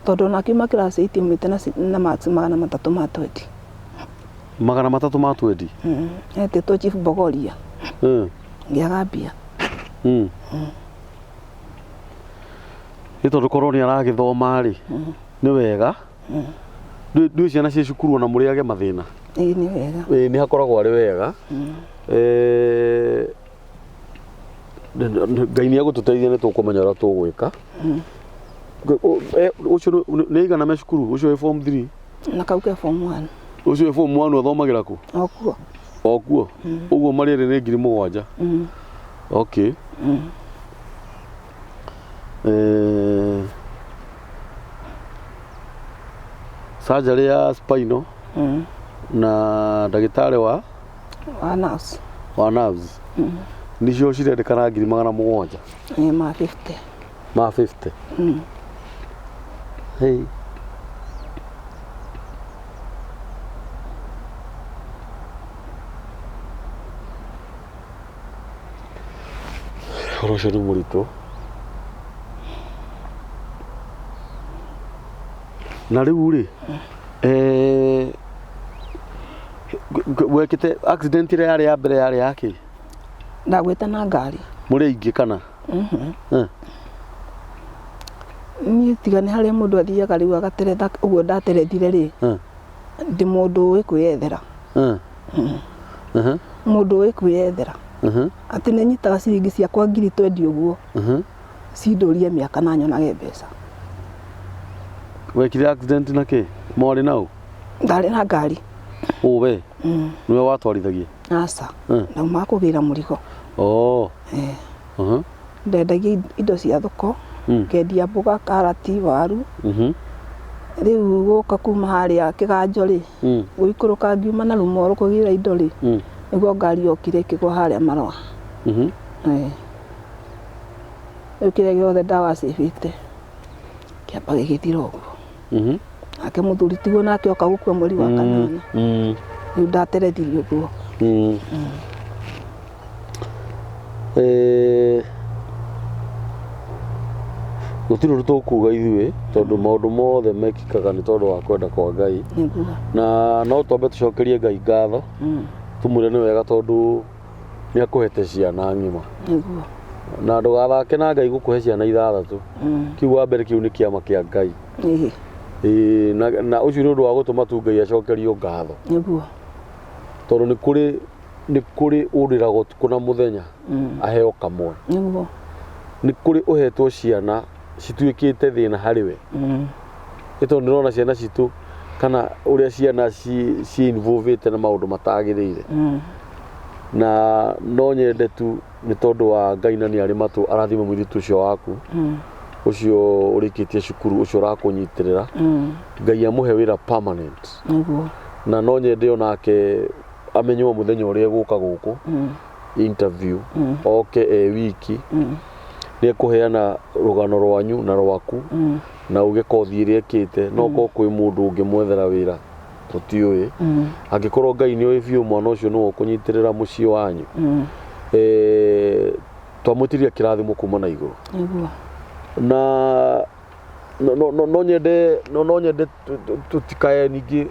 Tondũ ona akiuma class 8 aumĩte na marks 320. 320? Etĩtwo Chief Bogoria. Ngĩaga mbia. Nĩ tondũ korwo nĩ aragĩthoma rĩ, nĩ wega. Ndũĩ ciana ciĩ cukuru ona mũrĩage mathĩna. Ĩĩ nĩ wega. Ĩĩ nĩ hakoragwo arĩ wega. Ngai nĩ egũtũteithia nĩ tũkũmenya ũrĩa tũgwĩka. Ũcio nĩ aigana me cukuru? Ũcio wĩ form 3? Na kau ke form 1. Ũcio wĩ form 1 athomagĩra kũ? O kuo. O kuo? Ũguo marĩ erĩ nĩ 7,000? Okay. Surgery ya spinal na ndagĩtarĩ wa wa nerves. Wa nerves. Nicio cirendekana 700,000. Ĩĩ ma 50. Ma 50. Hey. Ũhoro ũcio nĩ mũritũ. Na rĩu rĩ, wekĩte accident ĩrĩa yarĩ ya mbere yarĩ ya kĩ? Ndagwĩte na ngari. Mũrĩ aingĩ kana? Niĩ tiga nĩ harĩa mũndũ athiaga rĩu agateretha ũguo ndaterethire rĩ, ndĩ mũndũ ũĩ kwĩyethera. Mũndũ ũĩ kwĩyethera. Atĩ nĩ nyitaga ciringi ciakwa 20,000 ũguo. Cindũrie mĩaka na nyonage mbeca. Wekire accident na kĩ? Mwarĩ nau? Ndarĩ na ngari. Ũ we? Nĩwe watwarithagia? Aca. Ndaumaga kũgĩra mũrigo. Oh. Ndendagia indo cia thoko, ngendia mboga, karati, waru. Rĩu gũka kuma harĩa kĩganjo rĩ, gũikũrũka ngiuma na Rumoro kũgĩra indo rĩ, nĩguo ngari yokire ĩkĩgwa harĩa Marũa. Rĩu kĩrĩa gĩothe ndawacĩbĩte kĩamba gĩgĩthira ũguo. Nake mũthuri tiguo nake oka gũkua mweri wa kanana. Rĩu ndaterethirie ũguo. Gũtirĩ ũndũ tũkuga ithuĩ tondũ maũndũ mothe mekĩkaga nĩ tondũ wa kwenda kwa Ngai. Nĩguo. Na no twambe tũcokerie Ngai ngatho. Tũmwĩre nĩ wega tondũ nĩ akũhete ciana ng'ima. Nĩguo. Na ndũgathake na Ngai gũkũhe ciana ithathatũ. Kĩu wa mbere kĩu nĩ kĩama kĩa Ngai. Ĩĩ. Ĩĩ, na ũcio nĩ ũndũ wa gũtũma tu Ngai acokerio ngatho. Nĩguo. Tondũ nĩ kũrĩ nĩ kũrĩ ũrĩraga ũtukũ na mũthenya aheo kamwe. Nĩguo. Nĩ kũrĩ ũhetwo ciana cituĩkĩte thĩna harĩ we. Nĩ tondũ ndĩrona ciana citũ kana ũrĩa ciana ci involvĩte na maũndũ matagĩrĩire. Na no nyende tu nĩ tondũ wa Ngai na nĩ arĩ matũ arathime mũirĩtu ũcio waku. Ũcio ũrĩkĩtie cukuru ũcio ũrakũnyitĩrĩra. Ngai amũhe wĩra permanent. Nĩguo. Na no nyende onake amenywo mũthenya ũrĩa egũka gũkũ interview oke e wiki nĩ ekũheana rũgano rwanyu na rwaku na uge kothi ĩrĩa ekĩte no korwo kwĩ mũndũ ũngĩmwethera wĩra tũtiũĩ. Angĩkorwo Ngai nĩ oĩ biũ mwana ũcio nĩwe ũkũnyitĩrĩra mũciĩ wanyu. Twamwĩtiria kĩrathimo kuma na igũrũ. Nĩguo. Na no nyende no nyende tũtikae ningĩ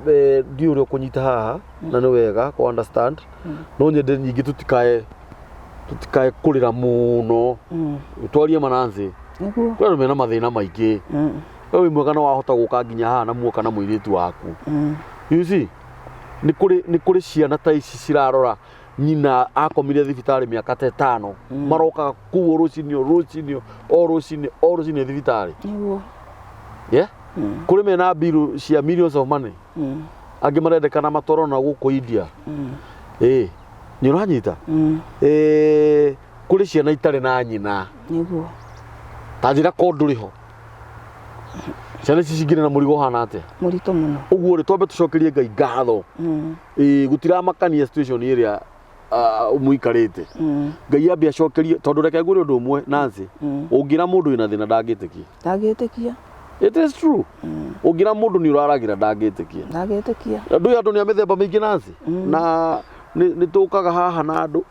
ndiũĩ ũrĩa ũkũnyita haha na nĩ wega kũ understand. No nyende ningĩ tũtikae kũrĩra mũno. Twarie ma Nancy. Nĩguo. Kwĩ andũ mena mathĩna maingĩ. We wĩ mwega no wahota gũka nginya haha na muoka na mũirĩtu waku. You see? Nĩ kũrĩ ciana ta ici cirarora nyina akomire thibitarĩ mĩaka ta ĩtano. Marokaga kũu o rũcinĩ o rũcinĩ o rũcinĩ o rũcinĩ thibitarĩ. Nĩguo. Yeah? Kũrĩ mena bill cia millions of money. Angĩ marendekana matwarwo na gũkũ India. Ĩĩ. Nĩ ũranyita? Kũrĩ ciana itarĩ na nyina. Nĩguo. Ta njĩra ko ndũrĩ ho. Ciana ici cingĩrĩ na mũrigo ũhana atĩa? Mũritũ mũno. Ũguo rĩ twambe tũcokerie Ngai ngatho. Ĩĩ gũtiramakania situation ĩrĩa mũikarĩte. Ngai ambe acokerie tondũ reke ngwĩre ũndũ ũmwe Nancy. Ũngĩra mũndũ wĩna thĩna ndangĩtĩkia. Ndangĩtĩkia. It is true. Ũngĩra mũndũ nĩ ũraragĩra ndangĩtĩkia. Ndangĩtĩkia. Andũ andũ nĩ a mĩthemba mĩingĩ Nancy. Na nĩ tũkaga haha na andũ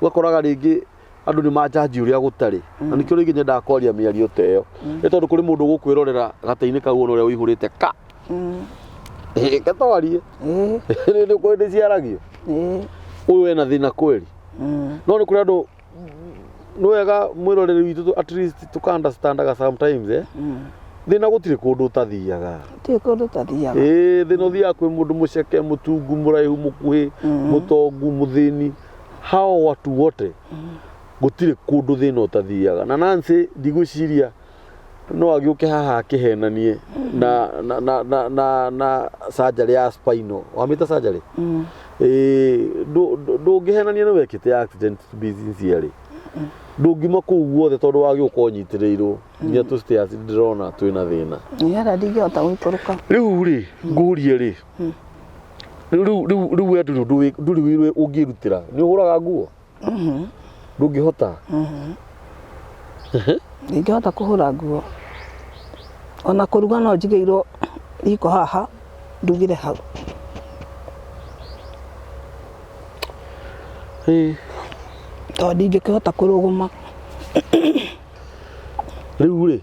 ũgakoraga rĩngĩ andũ nĩ manjanji ũrĩa gũtarĩ. Na nĩkĩo rĩngĩ nyendaga kwaria mĩario ta ĩyo. Nĩ tondũ kũrĩ mũndũ ũgũkwĩrorera gatĩ-inĩ kau ona ũrĩa ũihũrĩte ka. Reke twarie. Nĩ kũrĩ nĩ ciaragio. Ũyũ ena thĩna kweli. No nĩ kũrĩ andũ nĩ wega mwĩroreri witũ at least tũka understandaga sometimes eh. Thĩna gũtirĩ kũndũ ũtathiaga. Gũtirĩ kũndũ ũtathiaga. Ĩĩ thĩna ũthiaga kwĩ mũndũ mũceke, mũtungu, mũraihu, mũkuhĩ, mũtongu, mũthĩni. Hao watu wote gũtirĩ kũndũ thĩna ũtathiaga. Na Nancy ndigwĩciria no agĩũke haha akĩhenanie na surgery ya spinal. Wamĩta surgery? Ĩĩ ndũngĩhenania nĩ wekĩte accident to be sincere. Ndũngiuma kũu guothe tondũ wagĩũka ũnyitĩrĩirwo nginya tũ stairs ndĩrona twĩna thĩna. Nĩgetha ndingĩhota gũikũrũka. Rĩu rĩ ngũrie rĩ rĩu we ndũrĩ ũndũ ndũrĩ wĩra ũngĩrutĩra. Nĩ ũhũraga nguo? Ndũngĩhota? Ndingĩhota kũhũra nguo. Ona kũruga no njigĩirwo riko haha ndugĩre hau. Tondũ ndingĩkĩhota kũrũgama. Rĩu rĩ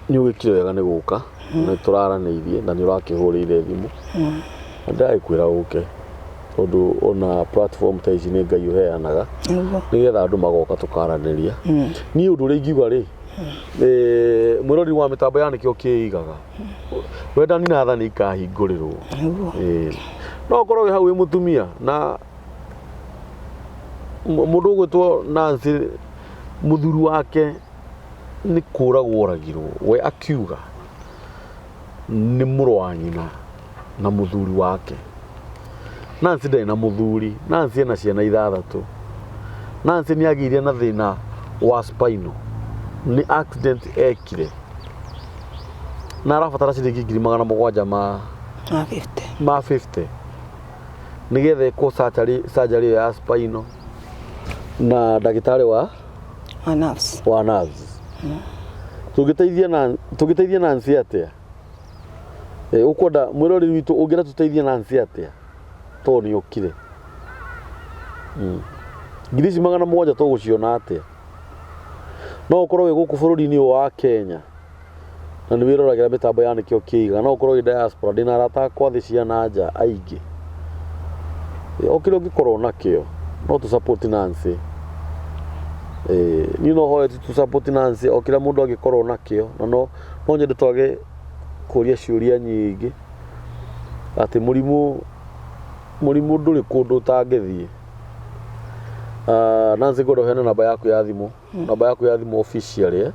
nĩ ũgĩkire wega nĩ gũka nĩ tũraranĩirie na nĩ ũrakĩhũrĩire thimũ. Na ndĩragĩkwĩra ũke tondũ ona platform ta ici nĩ Ngai ũheanaga nĩgetha andũ magoka tũkaranĩria. Niĩ ũndũ ũrĩa ingiuga rĩ mwĩrori wa mĩtambo ya nĩkĩo kĩigaga wendani na tha nĩ ikahingũrĩrwo. No ũkorwo wĩ hau wĩ mũtumia na mũndũ ũgwĩtwo Nancy mũthuri wake nĩ kũragwo oragirwo we akiuga nĩ mũrũ wa nyina na mũthuri wake. Nancy ndarĩ na mũthuri, Nancy ena ciana ithathatũ. Nancy nĩ agĩire na thĩna wa spinal, nĩ accident ekire na arabatara ciringi 700,000 ma 50. Ma 50 nĩgetha ĩkwo surgery ĩyo ya spinal na ndagĩtarĩ wa nerves. Wa nerves. Tũngĩteithia Nancy atĩa? Ũkwenda mwĩroreri witũ ũngĩenda tũteithie Nancy atĩa? Tondũ nĩ okire. 700,000 tũgũciona atĩa? No ũkorwo wĩ gũkũ bũrũri-inĩ ũyũ wa Kenya na nĩ wĩroragĩra mĩtambo ya Nĩkĩo Kĩigaga, no ũkorwo wĩ diaspora, ndĩna arata akwa thĩ cia na nja aingĩ. O kĩrĩa ũngĩkorwo nakĩo no tũ support Nancy. Niĩ no hoe tu tũ support Nancy o kĩrĩa mũndũ angĩkorwo nakĩo, na no no nyende twage kũria ciũria nyingĩ atĩ mũrimũ mũrimũ ndũrĩ kũndũ ũtangĩthiĩ. Nancy ngwenda ũheane namba yaku ya thimũ. Namba yaku ya thimũ official eh?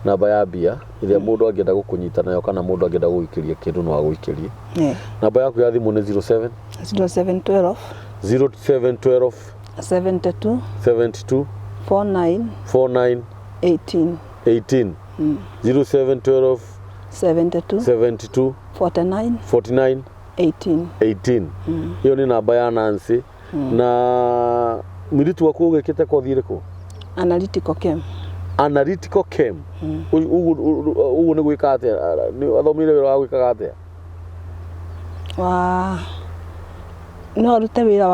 Namba ya mbia ĩrĩa mũndũ angĩenda gũkũnyita nayo kana mũndũ angĩenda gũgũikĩria kĩndũ no agũikĩrie. Namba yaku ya thimũ nĩ 07 0712 0712 72 72 49 49 18. 18. 0712 72 72 49 49 18. 18. Ĩyo nĩ namba ya Nancy. Na mũirĩtu waku ũgĩkĩte kothi ĩrĩkũ? Analytical Chem. Analytical Chem. Ũguo nĩ gwĩka atĩa? Athomeire wĩra wa gwĩkaga atĩa? Wa no arute wĩra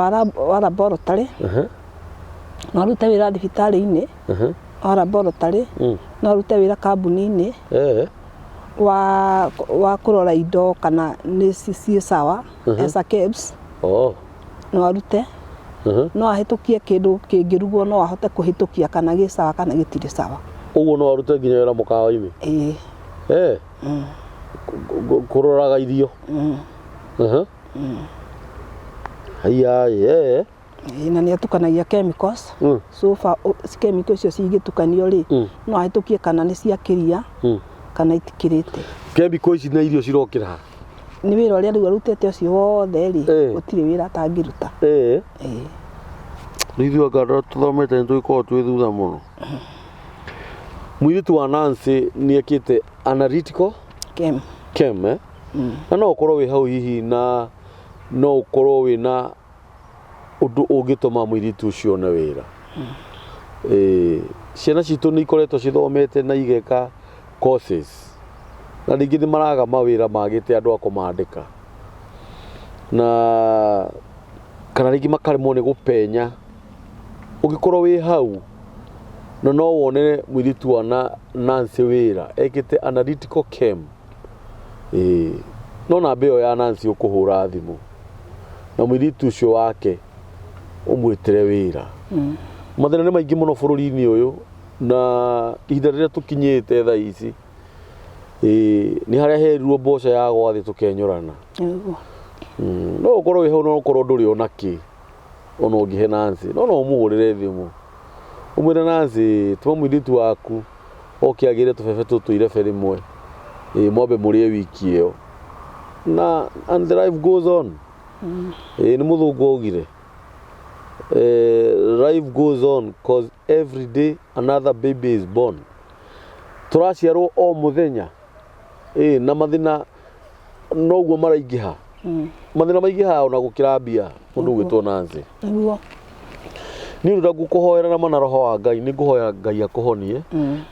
wa laboratory. No arute wĩra thibitarĩ-inĩ wa laboratory. No arute wĩra kambuni-inĩ wa kũrora indo kana nĩ ciĩ sawa as a KEBS. No arute. No ahĩtũkie kĩndũ kĩngĩrugwo, no ahote kũhĩtũkia kana gĩ sawa kana gĩtirĩ sawa. Ũguo no arute nginya wĩra mũkawa-inĩ? Ĩĩ. Kũroraga irio? Haiya, ĩĩ. Na nĩ atukanagia chemicals. So far chemical icio cingĩtukanio rĩ, no ahĩtũkie kana nĩ ciakĩria kana itikĩrĩte. Chemical ici na irio cirokĩra ha? Nĩ wĩra ũrĩa rĩu arutĩte ũcio wothe rĩ, gũtirĩ wĩra atangĩruta. Rĩu ithuĩ anga andũ arĩa tũthomete nĩ tũgĩkoragwo twĩ thutha mũno. Mũirĩtu wa Nancy nĩ ekĩte analytical Chem. Chem, eh? Na no ũkorwo wĩ hau hihi na no ũkorwo wĩna ũndũ ũngĩtũma mũirĩtu ũcio one wĩra. Ciana citũ nĩ ikoretwo cithomete na igeka courses na rĩngĩ nĩ maraga mawĩra magĩte andũ a kũmandĩka, na kana rĩngĩ makaremwo nĩ gũpenya. Ũngĩkorwo wĩ hau na no wonere mũirĩtu wa Nancy wĩra ekĩte analytical chem, no namba ĩyo ya Nancy ũkũhũra thimũ na mũirĩtu ũcio wake ũmwĩtĩre wĩra. Mathĩna nĩ maingĩ mũno bũrũri-inĩ ũyũ, na ihinda rĩrĩa tũkinyĩte thaa ici nĩ harĩa herirwo mboco ya gwa thĩ tũkenyũrana. No ũkorwo wĩ hau, no ũkorwo ndũrĩ ona kĩ ona ũngĩhe Nancy, no no ũmũhũrĩre thimũ ũmwĩre, Nancy, tũma mũirĩtu waku oke agĩre tũbebe tũtũ irebe rĩmwe, mwambe mũrĩe wiki ĩyo, na and the life goes on. Nĩ mũthũngũ augire, life goes on cause every day another baby is born. Tũraciarwo o mũthenya, na mathĩna noguo maraingĩha. Mathĩna maingĩhaga ona gũkĩra mbia, mũndũ ũgwĩtwo Nancy. Nĩ ũndũ ngũkũhoera na mana roho wa Ngai, nĩ ngũhoya Ngai akũhonie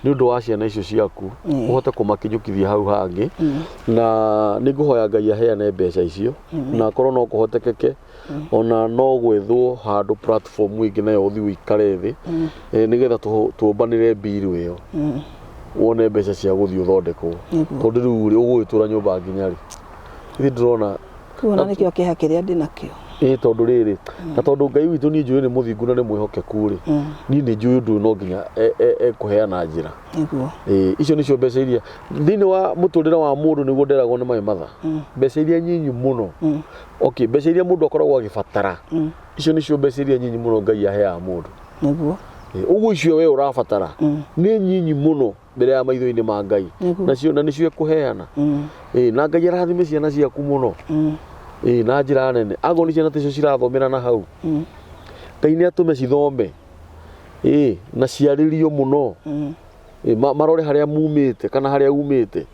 nĩ ũndũ wa ciana icio ciaku, ũhote kũmakinyũkithia hau hangĩ, na nĩ ngũhoya Ngai aheane mbeca icio, na akorwo no kũhotekeke ona no gwethwo handũ platform ĩngĩ nayo ũthiĩ ũikare thĩ, nĩgetha tũmbanĩre mbiru ĩyo, wone mbeca cia gũthiĩ ũthondekwo, tondũ rĩu rĩ ũgũgĩtũra nyũmba nginya rĩ? Ithuĩ ndĩrona Rĩu ona nĩkĩo kĩeha kĩrĩa ndĩnakĩo. Ĩĩ, tondũ rĩrĩ, na tondũ Ngai witũ niĩ njũĩ nĩ mũthingu na nĩ mwĩhokeku rĩ, niĩ nĩ njũĩ ũndũ ũyũ no nginya ekũheana njĩra. Ĩĩ, icio nĩcio mbeca iria thĩinĩ wa mũtũrĩre wa mũndũ, nĩguo nderagwo nĩ my mother, mbeca iria nyinyi mũno, okay, mbeca iria mũndũ akoragwo agĩbatara, icio nĩcio mbeca iria nyinyi mũno Ngai aheaga mũndũ. Ũguo icio we ũrabatara nĩ nyinyi mũno mbere ya maitho-inĩ ma Ngai. Nacio na nĩcio ekũheana. Ĩĩ, na Ngai arathime ciana ciaku mũno, ĩĩ, na njĩra nene. Akorwo nĩ ciana ticio cirathomera na hau, Ngai nĩ atũme cithome, ĩĩ, na ciarĩrio mũno, ĩĩ, marore harĩa mumĩte kana harĩa umĩte,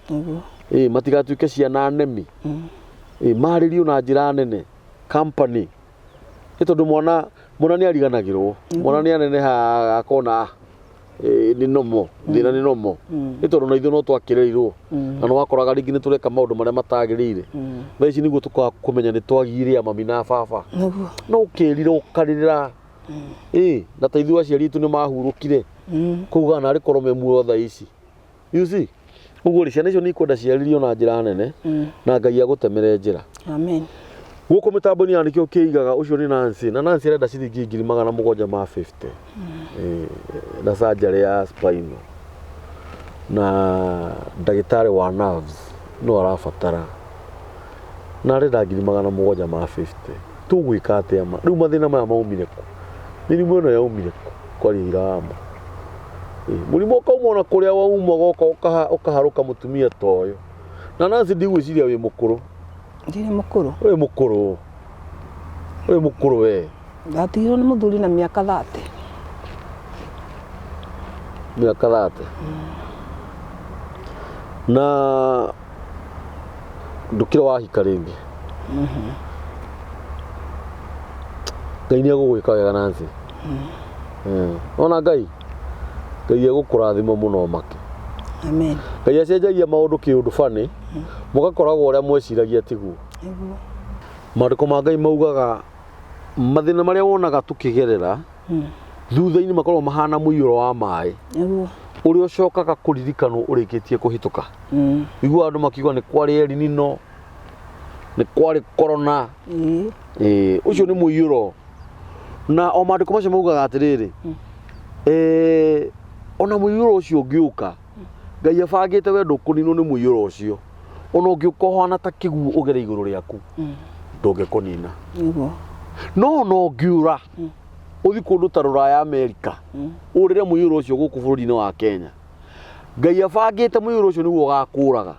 ĩĩ, matigatuĩke ciana nemi, ĩĩ, marĩrio na njĩra nene company, nĩ tondũ mwana mwana nĩ ariganagĩrwo, mwana nĩ aneneha akona nĩ nomo thĩna, nĩ nomo, nĩ tondũ na ithuĩ no twakĩrerirwo na nĩ wakoraga rĩngĩ nĩ tũreka maũndũ marĩa matagĩrĩire. Thaa ici nĩguo tũkaga kũmenya nĩ twagire mami na baba. No ũkĩrira ũkarĩrĩra, ĩĩ, na ta ithuĩ aciari aitũ nĩ mahurũkire. Kũu kana arĩ korwo me muoyo thaa ici. You see? Ũguo rĩ, ciana icio nĩ ikwenda ciaririo na njĩra nene na Ngai agũtemere njĩra. Amen. Gũkũ mĩtambo-inĩ ya nĩkĩo kĩigaga ũcio nĩ Nancy na Nancy arenda ciringi 750,000 na surgery ya spinal na ndagĩtarĩ wa nerves no arabatara na arenda 750,000. Tũgwĩka atĩa ma? Rĩu mathĩna maya maumire kũ? Mĩrimũ ĩno yaumire kũ? Kwaria ira wa ma. Mũrimũ ũkauma ona kũrĩa wauma ũgoka ũkaharũka mũtumia ta ũyũ. Na Nancy ndigwĩciria wĩ mũkũrũ. Ndirĩ mũkũrũ. Wĩ mũkũrũ. Wĩ mũkũrũ we. Ndatigirwo nĩ mũthuri na mĩaka 30. Mĩaka 30. Na ndũkĩrĩ wahika rĩngĩ. Ngai nĩ egũgwĩka wega Nancy. Ona Ngai, Ngai egũkũrathima mũno make. Amen. Ngai acenjagia maũndũ kĩũndũ bani, mũgakoragwo ũrĩa mweciragia tiguo. Nĩguo. Maandĩko ma Ngai maugaga mathĩna marĩa wonaga tũkĩgerera thutha-inĩ makoragwo mahana mũiyũro wa maĩ Nĩguo. ũrĩa ũcokaga kũririkanwo ũrĩkĩtie kũhĩtũka. Iguaga andũ makiuga nĩ kwarĩ El Nino, nĩ kwarĩ corona. Ĩĩ, ũcio nĩ mũiyũro. Na o maandĩko macio maugaga atĩrĩrĩ, ona mũiyũro ũcio ũngĩũka, Ngai abangĩte we ndũkũninwo nĩ mũiyũro ũcio. Ona ũngĩũka ũhana ta kĩguũ ũgere igũrũ rĩaku, ndũngĩkũnina. Nĩguo. No ona ũngĩũra, ũthiĩ kũndũ ta rũraya Amerika, ũrĩre mũiyũro ũcio gũkũ bũrũri-inĩ wa Kenya, Ngai abangĩte mũiyũro ũcio nĩguo ũgakũraga,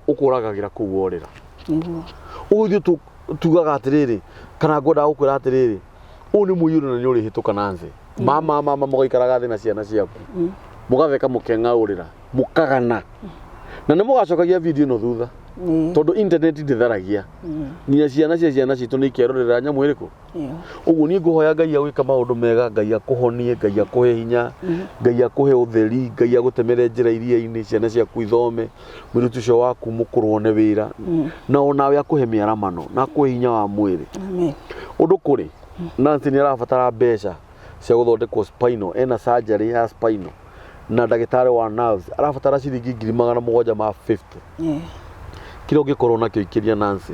ũkũragagĩra kũu worĩra. Nĩguo. Ũguo ithuĩ tugaga atĩrĩrĩ, kana ngwendaga gũkwĩra atĩrĩrĩ, ũyũ nĩ mũiyũro na nĩ ũrĩhĩtũka Nancy. Mama mama mũgaikaraga thĩ na ciana ciaku, mũgatheka mũkeng'aũrĩra, mũkagana. Na nĩ mũgacokagia video ĩno thutha, tondũ internet ndĩtharagia. Nginya ciana cia ciana citũ nĩ ikerorera nyamũ ĩrĩkũ. Ũguo niĩ ngũhoya Ngai agwĩka maũndũ mega, Ngai akũhonie, Ngai akũhe hinya, Ngai akũhe ũtheri, Ngai agũtemere njĩra iria-inĩ, ciana ciaku ithome, mũirĩtu ũcio waku mũkũrũ one wĩra, na onawe akũhe mĩaramano, na akũhe hinya wa mwĩrĩ. Amen. Ũndũ kũrĩ, Nancy nĩ arabatara mbeca cia gũthondekwo spinal, ena surgery ya spinal na ndagĩtarĩ wa nerves arabatara ciringi 750,000. Kĩrĩa ũngĩkorwo nakĩo ikĩria Nancy.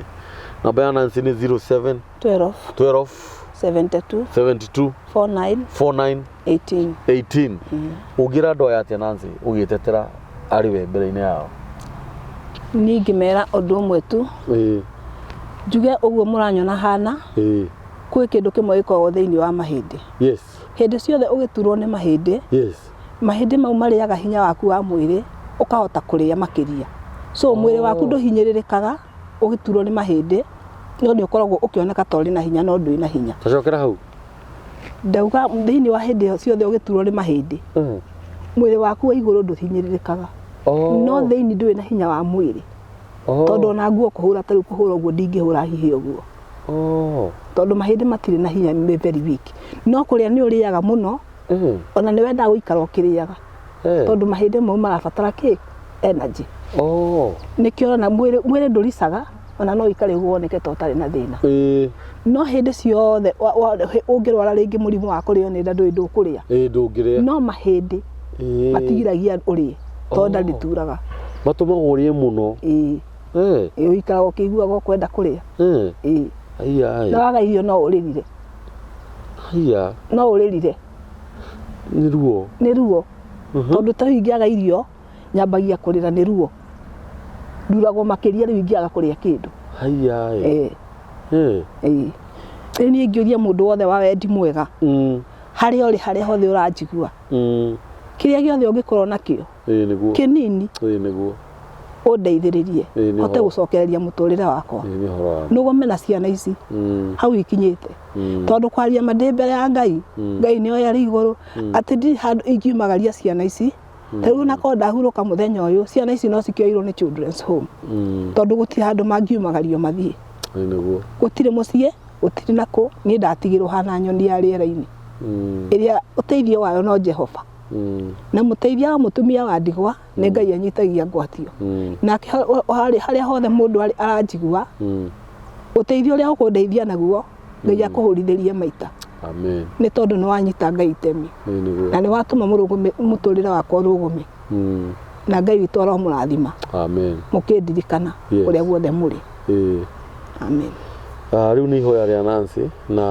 Namba ya Nancy nĩ 07 12 12 72 72 49 49 18. 18. Ũngĩra andũ aya atĩa Nancy ũgĩtetera arĩ we mbere-inĩ yao? Niĩ ingĩmera ũndũ ũmwe tu. Njuge ũguo mũranyona hana, kwĩ kĩndũ kĩmwe gĩkoragwo thĩinĩ wa mahĩndĩ. Hĩndĩ ciothe ũgĩturwo nĩ mahĩndĩ, mahĩndĩ mau marĩaga hinya waku wa mwĩrĩ, ũkahota kũrĩa makĩria. So mwĩrĩ waku ndũhinyĩrĩrĩkaga ũgĩturwo nĩ mahĩndĩ, no nĩ ũkoragwo ũkĩoneka ta ũrĩ na hinya no ndũrĩ na hinya. Tacokera hau. Ndauga thĩinĩ wa hĩndĩ ciothe ũgĩturwo nĩ mahĩndĩ, mwĩrĩ waku wa igũrũ ndũhinyĩrĩrĩkaga. No thĩinĩ ndũrĩ na hinya wa mwĩrĩ. Tondũ ona nguo kũhũra ta rĩu kũhũra ũguo ndingĩhũra hihi ũguo. Tondũ mahĩndĩ matirĩ na hinya, nĩ very weak. No kũrĩa nĩ ũrĩaga mũno, ona nĩ wendaga gũikara ũkĩrĩaga. Tondũ mahĩndĩ mau marabatara kĩ? Energy. Nĩkĩo ũrona mwĩrĩ ndũricaga, ona no ũikare ũguo woneke ta ũtarĩ na thĩna. No hĩndĩ ciothe ũngĩrwara rĩngĩ mũrimũ wa kũrĩo nĩ nda ndũĩ ndũkũrĩa. Ndũngĩrĩa. No mahĩndĩ matigiragia ũrĩe, tondũ nda ndĩturaga. Matũmaga ũrĩe mũno. Ũikaraga ũkĩiguaga ũkwenda kũrĩa. Na waga irio no ũrĩrire. No ũrĩrire. Nĩ ruo. Nĩ ruo. Tondũ ta rĩu ingĩaga irio, nyambagia kũrĩra nĩ ruo. Nduragwo makĩria rĩu ingĩaga kũrĩa kĩndũ. Rĩu niĩ ingĩũria mũndũ wothe wa wendi mwega, harĩa ũrĩ, harĩa hothe ũranjigua, kĩrĩa gĩothe ũngĩkorwo nakĩo, kĩnini, ũndeithĩrĩrie, hote gũcokereria mũtũrĩre wakwa. Nũgome na ciana ici, hau ikinyĩte. Tondũ kwaria ma ndĩ mbere ya Ngai, Ngai nĩoĩ arĩ igũrũ, atĩ ndirĩ handũ ingiumagaria ciana ici. Ta rĩu onakorwo ndahurũka mũthenya ũyũ, ciana ici no cikĩoirwo nĩ children's home. Tondũ gũtirĩ handũ mangiumagario mathiĩ. Gũtirĩ mũciĩ, gũtirĩ nakũ, niĩ ndatigirwo hana nyoni ya rĩera-inĩ. Ĩrĩa ũteithio wayo no Jehova. Na mũteithia wa mũtumia wa ndigwa nĩ Ngai anyitagia ngwatio. Nake harĩa hothe mũndũ arĩ aranjigua, ũteithio ũrĩa ũkũndeithia naguo, Ngai akũhũrithĩrie maita. Amen. Nĩ tondũ nĩ wanyita Ngai itemi. Ĩĩ nĩguo. Na nĩ watũma mũtũrĩre wakwa ũrũgame. Na Ngai witũ aromũrathima. Amen. Mũkĩndirikana Yes. kũrĩa guothe mũrĩ. Ĩĩ. Amen. Ah, rĩu nĩ ihoya rĩa Nancy na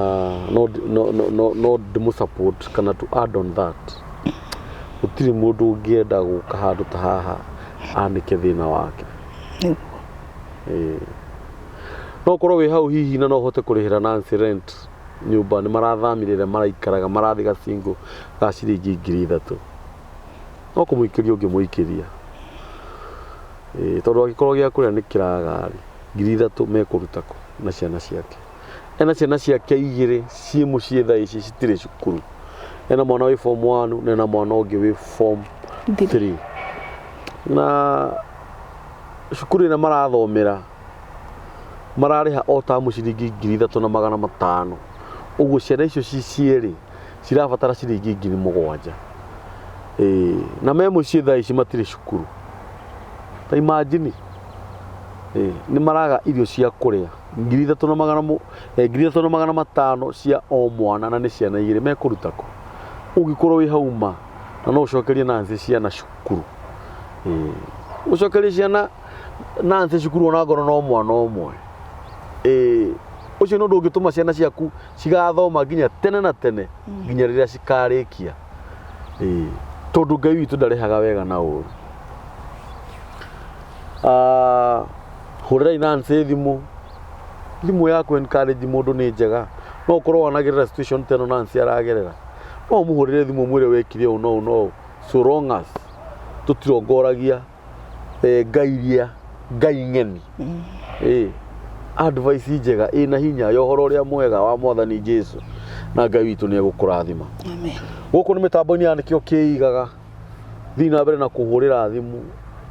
no no no no, no ndĩmũ support kana to add on that gũtirĩ mũndũ ũngĩenda gũka handũ ta haha anĩke thĩna wake. Nĩguo. Ĩĩ. No ũkorwo wĩ hau hihi na no ũhote kũrĩhĩra Nancy rent nyũmba nĩ marathamire ĩrĩa maraikaraga marathiĩ gacingo ga ciringi 3000 no kũmũikĩria ũngĩmũikĩria. Ĩĩ, tondũ angĩkorwo gĩa kũrĩa nĩ kĩraga rĩ, 3000 mekũruta kũ na ciana ciake. Ena ciana ciake igĩrĩ ciĩ mũciĩ thaa ici citirĩ cukuru. Ena mwana wĩ form 1 na ena mwana ũngĩ wĩ form 3. 3. Na cukuru ĩrĩa marathomera mararĩha o tamu ciringi 3500. Ũguo ciana icio ci cierĩ cirabatara ciringi 7000. Ĩĩ, na me mũciĩ thaa ici matirĩ cukuru. Ta imagine. Ĩĩ, nĩ maraga irio cia kũrĩa 3500 cia o mwana na nĩ ciana igĩrĩ mekũruta kũ? Ũngĩkorwo wĩ hau ma na no ũcokerie Nancy ciana cukuru. Ĩĩ, ũcokerie ciana Nancy cukuru ona ngorwo no mwana ũmwe. Ĩĩ, ũcio nĩ ũndũ ũngĩtũma ciana ciaku cigathoma nginya tene na tene nginya rĩrĩa cikarĩkia. Ĩĩ, tondũ Ngai witũ ndarĩhaga wega na ũru. Ah, hũrĩrai Nancy thimũ. Thimũ ya kũ encourage mũndũ nĩ njega. No ũkorwo wanagerera situation ta ĩno Nancy aragerera. No ũmũhũrĩre thimũ ũmwĩre wekire ũũ na ũũ na ũũ. So long as tũtirongoragia ngai iria ngai ng'eni. Ĩĩ, advice njega ĩna hinya ya ũhoro ũrĩa mwega wa Mwathani Jesu na Ngai witũ nĩ egũkũrathima. Amen. Gũkũ nĩ mĩtambo-inĩ ya Nĩkĩo Kĩigaga. Thiĩ na mbere na kũhũrĩra thimũ.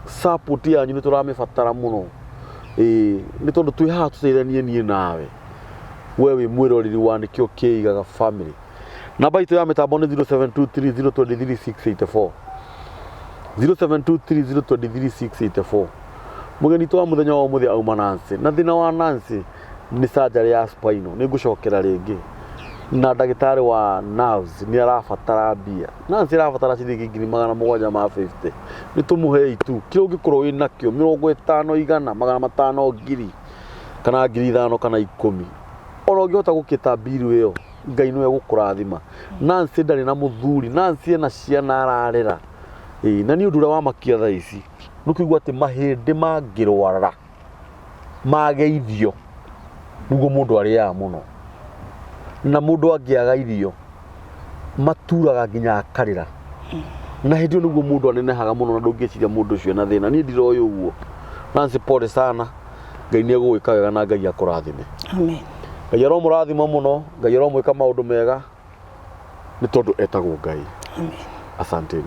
Support yanyu nĩ tũramĩbatara mũno. Ĩĩ, nĩ tondũ twĩ haha tũteithanie niĩ nawe. We wĩ mwĩroreri wa Nĩkĩo Kĩigaga family. Namba itũ ya mĩtambo nĩ 0723023684. 0723023684. Mũgeni witũ wa mũthenya wa ũmũthĩ auma Nancy. Na thĩna wa Nancy nĩ surgery ya spinal. Nĩ ngũcokera rĩngĩ. Na ndagĩtarĩ wa nerves nĩ arabatara mbia. Nancy arabatara ciringi 750,000. Nĩ tũmũhei tu. Kĩrĩa ũngĩkorwo wĩ nakĩo, 50, 100, 500, 1000 kana 5000 kana 10. Ona ũngĩhota gũkĩta mbiru ĩyo, Ngai nĩwe gũkũrathima. Nancy ndarĩ na mũthuri, Nancy ena ciana ararera. Ĩĩ, na nĩ ũndũ ũrĩa wamakia thaa ici nĩ kũigua atĩ mahĩndĩ mangĩrwara mage irio nĩguo mũndũ arĩaga mũno. Na mũndũ angĩaga irio maturaga nginya akarĩra. Na hĩndĩ ĩyo nĩguo mũndũ anenehaga mũno na ndũngĩciria mũndũ ũcio ena thĩna. Niĩ ndiroĩ ũguo. Nancy pole sana. Ngai nĩ egũgwĩka wega na Ngai akũrathime. Amen. Ngai aromũrathima mũno, Ngai aromwĩka maũndũ mega nĩ tondũ etagwo Ngai. Amen. Asanteni.